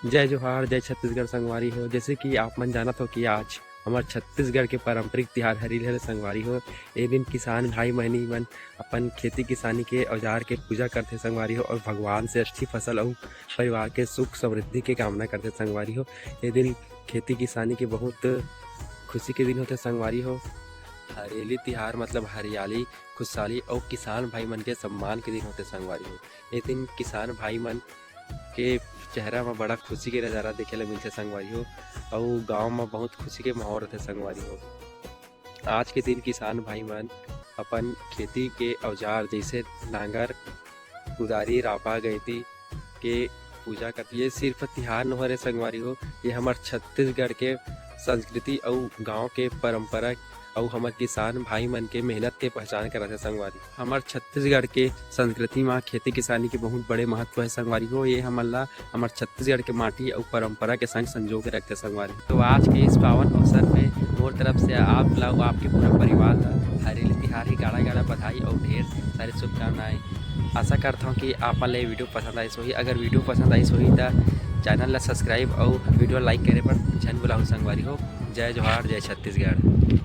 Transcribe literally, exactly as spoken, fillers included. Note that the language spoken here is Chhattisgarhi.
जय जोहार, जय छत्तीसगढ़ संगवारी हो। जैसे कि आप मन जानत हो कि आज हमर छत्तीसगढ़ के पारंपरिक तिहार हरेली हरे संगवारी हो। ए दिन किसान भाई बहिनी मन अपन खेती किसानी के औजार के पूजा करथे संगवारी हो, और भगवान से अच्छी फसल अउ परिवार के सुख समृद्धि के कामना करथे संगवारी हो। ए दिन खेती किसानी के बहुत खुशी के दिन होथे संगवारी हो। हरेली तिहार मतलब हरियाली, खुशहाली अउ किसान भाई मन के सम्मान के दिन होथे संगवारी हो। ए दिन किसान भाई मन के चेहरा म बड़ा खुशी के नजारा देखे ल मिलथे संगवारी हो, अउ गांव म बहुत खुशी के माहौल रहिथे संगवारी हो। आज के दिन किसान भाई मन अपन खेती के औजार जैसे नांगर, कुदारी, रापा, गैती के पूजा करथे। ये सिर्फ तिहार नोहरे संगवारी हो, ये हमर छत्तीसगढ़ के संस्कृति अउ गांव के परंपरा अउ हमर किसान भाई मन के मेहनत के पहचान कराथे संगवारी। हमर छत्तीसगढ़ के संस्कृति म खेती किसानी के बहुत बड़े महत्व हे संगवारी हो। ये हमन ला हमर छत्तीसगढ़ के माटी अउ परंपरा के संग संजो के रखथे संगवारी। तो आज के इस पावन अवसर में मोर तरफ से आप ला अउ आपके पूरा परिवार ला हरेली तिहार की गाड़ा गाड़ा बधाई अउ ढेर सारी शुभकामनाएं। आशा करता हूँ कि आप मन ला ये वीडियो पसंद आइस होही। अगर वीडियो पसंद आइस होही त चैनल ला सब्सक्राइब अउ वीडियो लाइक करे बर झन भुलाहू संगवारी हो। जय जोहार, जय छत्तीसगढ़।